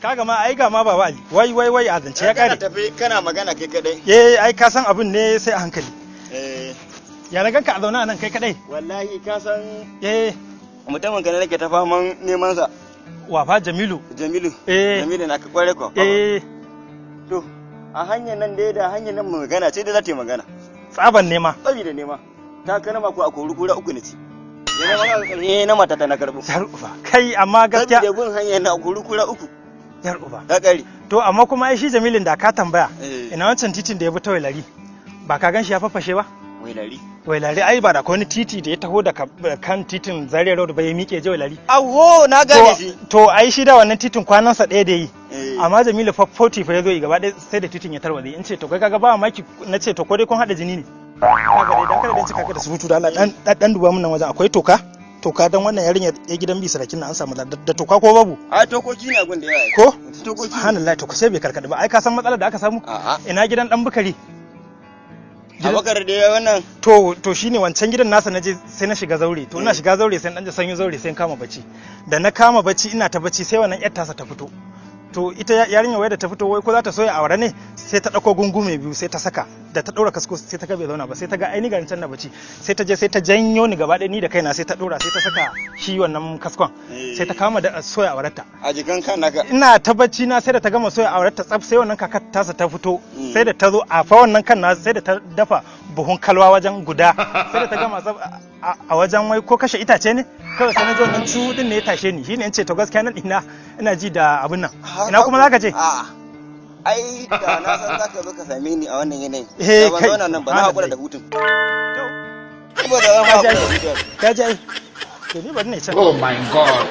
Kaga ma ai ga ma Baba Ali. Wai wai wai, a zance ya Kana kare. tafi kana magana kai kadai. Eh, ai ka san abin ne sai a hankali. Eh. Ya na ganka a zaune a nan kai kadai? Wallahi ka san Eh. mutumin ka ne nake ta faman neman sa. Wa fa, Jamilu? Jamilu. Eh. Jamilu na ka kware ko. Eh. To, a hanyar nan dai da hanyar nan magana ce da za ta yi magana. Tsaban nema. Saboda nema. Ta kalma ko a kori kura uku ne ci. Ya zama ƙarshe na matata na karbo. Yar uba. Kai, amma gaskiya Saboda gun hanyar na kori kura uku. Yar uba. Ta kare. To, amma kuma ai shi Jamilin da ka tambaya. Eh. Ina wancan titin da ya bi ta Wailari? Ba ka gan shi ya fafashe ba? Wailari. Wailari ai ba da akwai wani titi da ya taho da kan titin Zaria Road ba ya miƙe je Wailari. Awo, na gane shi. To, ai shi da wannan titin kwanansa ɗaya da yi. Eh. Amma Jamilu fa 40 fa ya zo yi gaba ɗaya sai da titin ya tarwatse. In ce to kai kaga ba mamaki, na ce to ko dai kun haɗa jini ne. Kaga dai dan kada dan cika ka da surutu, da Allah dan dan duba mun nan wajen akwai toka. Toka dan wannan yarinya ya gidan bi sarakin nan an samu da toka ko babu? A, tokoki ne a gun da yawa. Ko? Tokoki. Subhanallah, to sai bai karkada ba. Ai ka san matsalar da aka samu? A'a. Ina gidan dan Bukari? Abakar da wannan. To shine wancan gidan nasa naje, sai na shiga zaure. To, ina shiga zaure sai dan ji sanyi zaure, sai na kama bacci. Da na kama bacci, ina ta bacci, sai wannan yar tasa ta fito. To, ita yarinya wai da ta fito, wai ko za ta soya awara ne, sai ta dauko gungume biyu sai ta saka. Da ta daura kasko sai ta ga bai zauna ba, sai ta ga ai ni garin can na bacci, sai ta je sai ta janyo ni gaba ɗaya, ni da kaina, sai ta dora, sai ta saka shi wannan kaskon, sai ta kama da soya awararta. A jikin kan naka. Ina ta bacci na, sai da ta gama soya awararta tsaf, sai wannan kakar tasa ta fito. Sai da ta zo a fa wannan kan na, sai da ta dafa buhun kalwa wajen guda, sai da ta gama tsaf a wajen wai ko kashe itace ne kawai, sai na ji wannan cudin ne ya tashe ni. Shine in ce to gaskiya nan ina ji da abin nan. Ina kuma zaka je? A'a. Ai da na san zaka zo ka same ni a wannan yanayin. Eh, Da ban kai. zauna nan ba, na hakura da hutun. To. Saboda zan hakura da hutun. Ka ji ai. To, ni bari ne can. Oh my God.